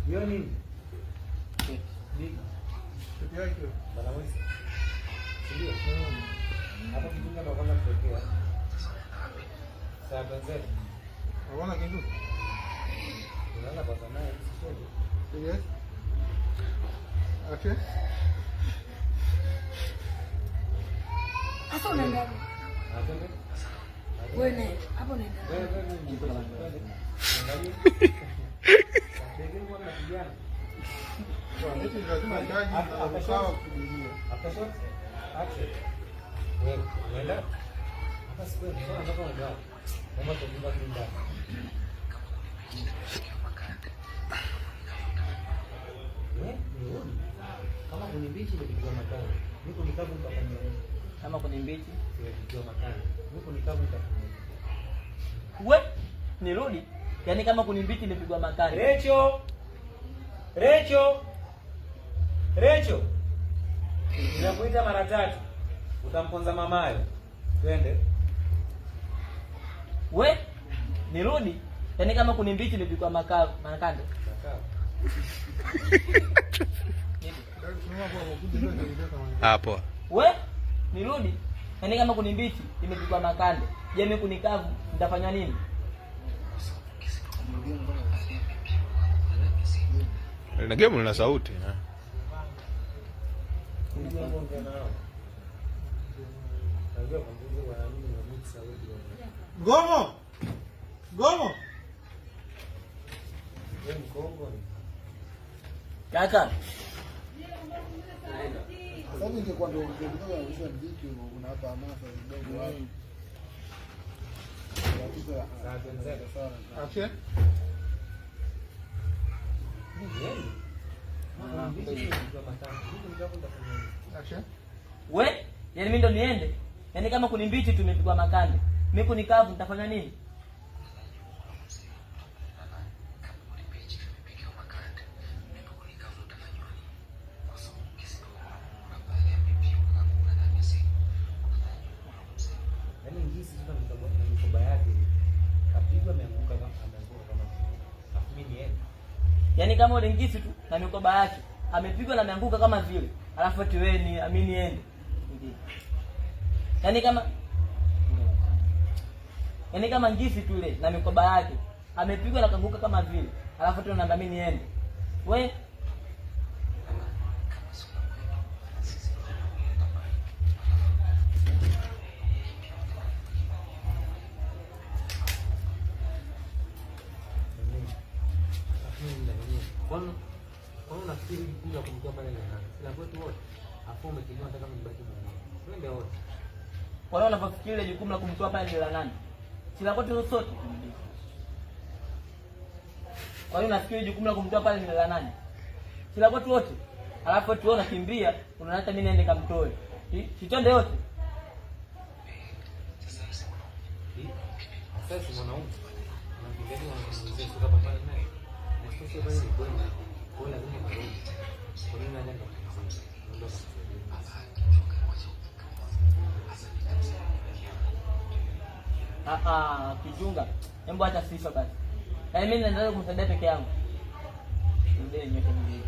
Hiyo nini? Ni Kitu yake. Bana mwezi. Ndio. Hapo kijinga ndo kwanza kutokea. Sasa wenzetu. Unaona kitu? Unaona kwa sanaa sio? Yes. Okay. Sasa unaenda. Atende. Wewe naye, hapo unaenda. Wewe wewe niko na angalia. Kwa kijana. Kwa hiyo lazima jaji na kusubiria. After shot, action. Wewe unaenda? Hapa siku ndio nataka unaenda. Kama tukiba kinda. Wewe ni wewe. Kama kuni mbichi ndio makali. Niko nikavu nitafanya nini? Kama kuni mbichi ndio makali. Niko nikavu nitafanya nini? We nirudi. Yaani kama kuni mbichi nilipigwa makali. Recho. Recho. Recho. Ninakuita mara tatu. Utamponza mamayo. Twende. We nirudi. Yaani kama kuni mbichi nilipigwa makali, makande. Makali. Hapo. We nirudi. Yaani kama kuni mbichi imepigwa makande. Je, mimi kuni kavu nitafanya nini? Na game lina sauti. Gomo. Gomo. Kaka. Sasa ingekuwa ndio kutoka kuisha muziki unawapa hamasa kidogo watu. Okay. Okay. We, yaani mimi ndo niende. Yaani kama kuni mbichi tumepigwa makande. Mimi kuni kavu nitafanya nini? Yaani ngisi tu na mikoba yake. Kapigwa ameanguka kama afu mimi niende. Yaani kama ule ngisi tu na mikoba yake amepigwa na ameanguka kama vile. Alafu ati wewe ni amini niende. Yaani kama ngisi tu ile na mikoba yake amepigwa na kaanguka kama vile. Alafu tu unaniambia mimi niende. We Kwani unafikiri jukumu la kumtoa pale ni nani? Si la kwetu wote. Afu umekimbia hata kama nibaki mwenyewe. Twende wote. Kwa nini unafikiri jukumu la kumtoa pale ni la nani? Si la kwetu sote. Kwa nini unafikiri jukumu la kumtoa pale ni la nani? Si la kwetu wote. Alafu tu wewe unakimbia, unaacha mimi niende kamtoe. Si twende wote. Sasa mwanaume unampigia mwanamke sio pale naye. Na sio pale ni kwenda. Kwa lazima marudi. Kwa nini anaenda kwa Ah, kijunga. Hebu acha sifa basi. Yaani mimi naendelea kumsaidia peke yangu. Ndio nyote mbili.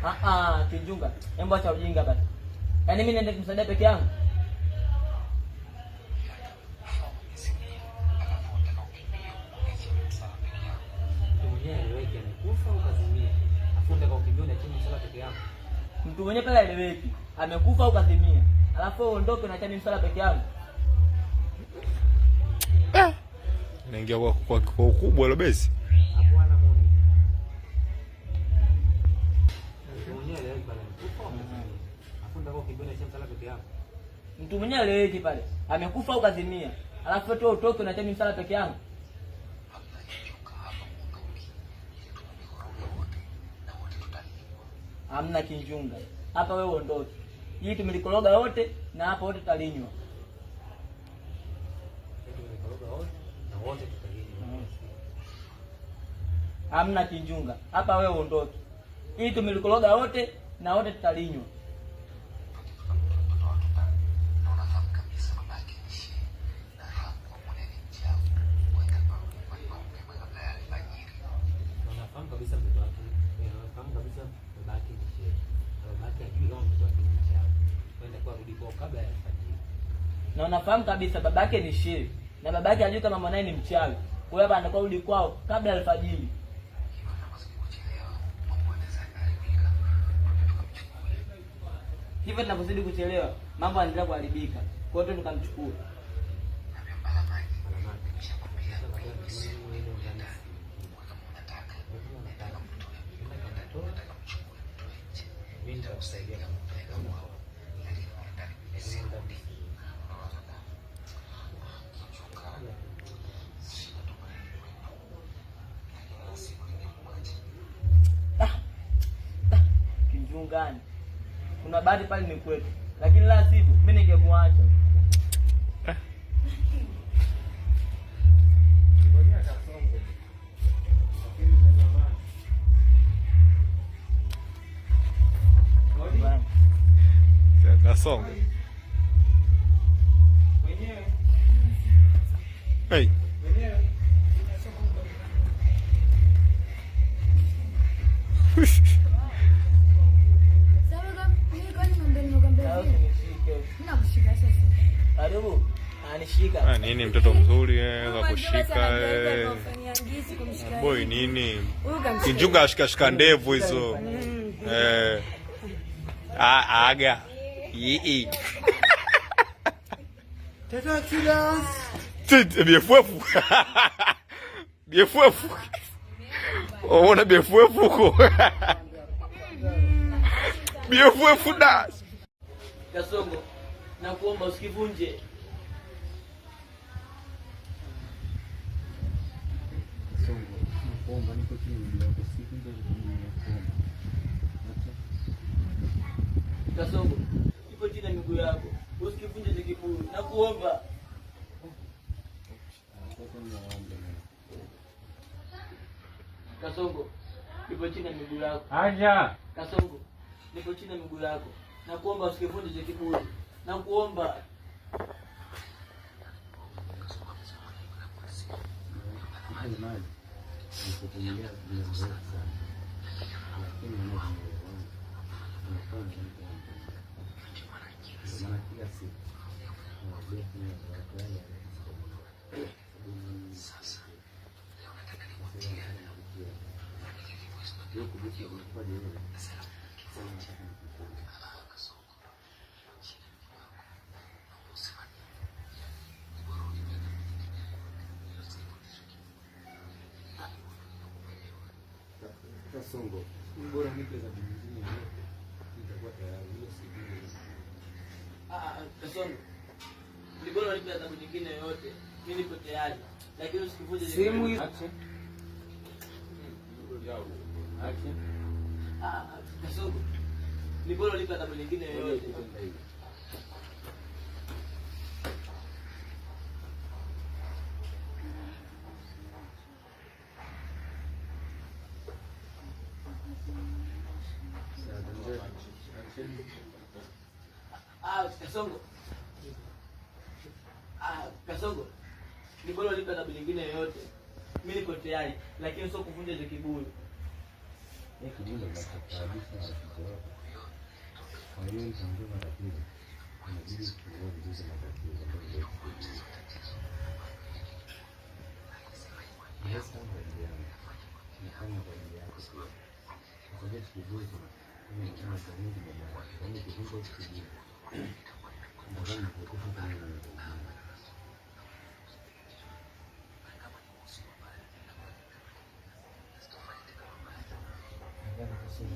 Ah, kijunga. Hebu acha ujinga basi. Yaani mimi naendelea kumsaidia peke yangu. Mtu mwenyewe pale eleweki. Amekufa au kazimia. Alafu wewe uondoke unaacha mimi msala peke yangu. Inaingia kwa ukubwa ile base. Hapana muone. Mtu mwenyewe eleweki pale amekufa au kazimia. Afu ndako kimbia unaacha msala peke yangu. Mtu mwenyewe eleweki pale. Amekufa au kazimia. Alafu wewe utoke unaacha mimi msala peke yangu. Hamna kinjunga. Hapa wewe uondoke. Hii tumelikoroga wote na hapa wote tutalinywa. Tumelikoroga wote na wote tutalinywa. Hamna kinjunga. Hapa wewe uondoke. Hii tumelikoroga wote na wote tutalinywa. Na unafahamu kabisa babake ni shehe na babake hajui kama mwanae ni mchawi. Kwa hiyo hapa anatakiwa rudi kwao kabla alfajiri. Hivyo tunavyozidi kuchelewa, mambo yanaendelea kuharibika. Kwa hiyo tukamchukua. Kinjungani. Kuna bahati pale ni kwetu. Lakini la sivyo mimi ningemwacha. Kasongo. Hey. Karibu. Anishika. Nini mtoto mzuri za kushika. Boy nini? Kinjunga ashika ndevu hizo. Eh. Aga. Yii. Tata accidents. BFF. BFF. Unaona BFF huko. BFF da. Kasongo, nakuomba usikivunje. Kasongo, nakuomba niko chini yako sikunje nakuomba. Kasongo, ipo chini ya miguu yako. Usikivunje kibuyu. Nakuomba. Kasongo, ipo chini ya miguu yako. Aja. Kasongo, nipo chini ya miguu yako. Nakuomba usikivunje kibuyu. Nakuomba. Mali. Nikuvumilia muda mrefu sana. Lakini unaona unafanya nini? Ndio maana kila siku unarudia kufanya watu wale wale. Sasa leo nataka nikutie. Leo kubuki kwa nini? Kasongo, bora nipe za nyingine yote. Nitakuwa tayari hiyo siku. Kasongo, ni bora nipe adhabu nyingine yoyote. Mimi niko tayari. Lakini usikivunje simu hiyo. Action. Action. Kasongo, ni bora nipe adhabu nyingine yoyote. Kasongo. Kasongo, ni bora nipe adhabu nyingine yoyote. Mimi niko tayari, lakini sio kuvunja hicho kibuyu. Kibuyu ndio kinasababisha matatizo yako. Kwa hiyo ndio matatizo. Inabidi kuwa vizuri matatizo ambayo ndio kibuyu. Yes, kwa ajili yangu. Nafanya kwa ajili yako pia. Kwa sababu kibuyu kuna matumizi mabaya. Yaani kivunja hicho kibuyu. Nadhani kukufa kama na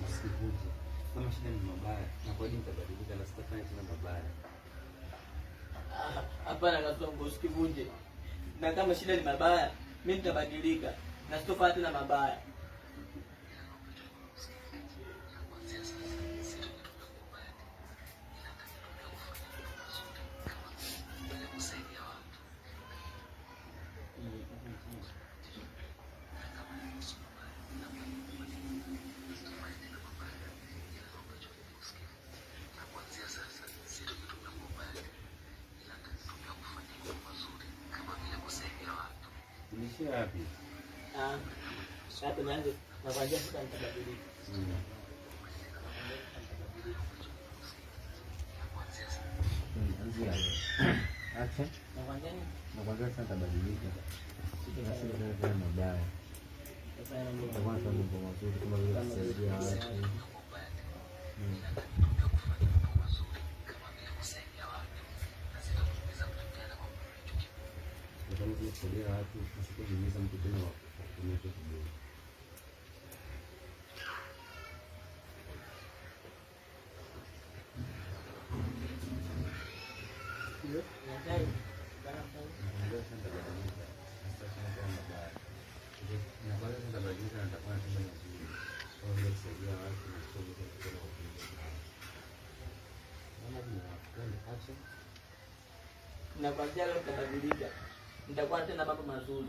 Usikivunje. Kama shida ni mabaya, na kwa nini nitabadilika na sitafanya tena mabaya? Hapana Kasongo, usikivunje. Na kama shida ni mabaya, mimi nitabadilika na sitofanya tena mabaya. Umeishia wapi? Hapo nianze na kuanzia sasa nitabadilika. Action. Na kwanza nini? Na kwanza sasa nitabadilika. Na sio tena mabaya. Nitakuwa nafanya mambo mazuri kama vile kusaidia watu. Kama vile kusaidia watu, usikujiumiza mtu tena wa kutumia hicho kibuyu. Na kwanzia leo nitabadilika. Nitakuwa tena mambo mazuri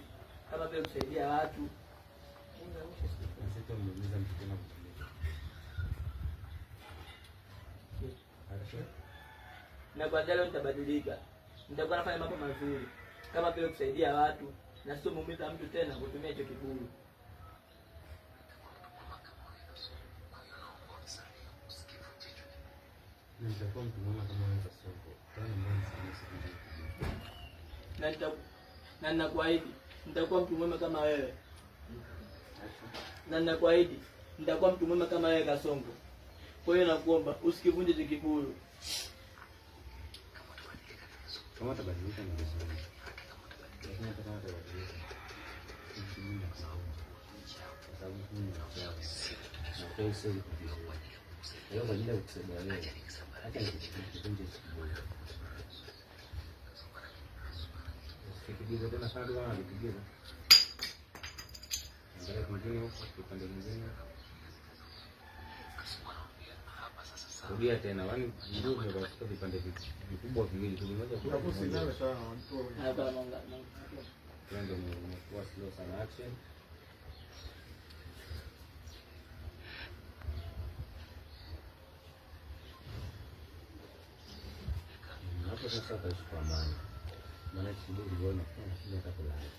kama vile kusaidia watu. Na kwanzia leo nitabadilika. Nitakuwa nafanya mambo mazuri kama vile kusaidia watu na sio muumiza mtu tena kutumia hicho kibuyu. Nitakuwa mtu mwema kama wewe Kasongo. Na ninakuahidi nitakuwa mtu mwema kama wewe. Na ninakuahidi nitakuwa mtu mwema kama wewe Kasongo. Kwa hiyo nakuomba usikivunje hicho kibuyu. Kama utabadilika ni vizuri. Lakini hata kama utabadilika, kwa sababu mimi ni mchawi. Na kwa hiyo siwezi kukuzuia. Kwa hiyo kwa ajili ya kukusaidia wewe, acha nikivunje hicho kibuyu. Usikipigize tena sana kama unakipigiza. Angalia kwingine huko, upande mwingine. Rudia tena, yaani ndio umepasuka vipande vikubwa viwili tu, kimoja kwa kimoja. Ndio umekuwa slow sana. Action. Hapo sasa utaishi kwa amani. Maana kibuyu uliona kuna shida hata kulala.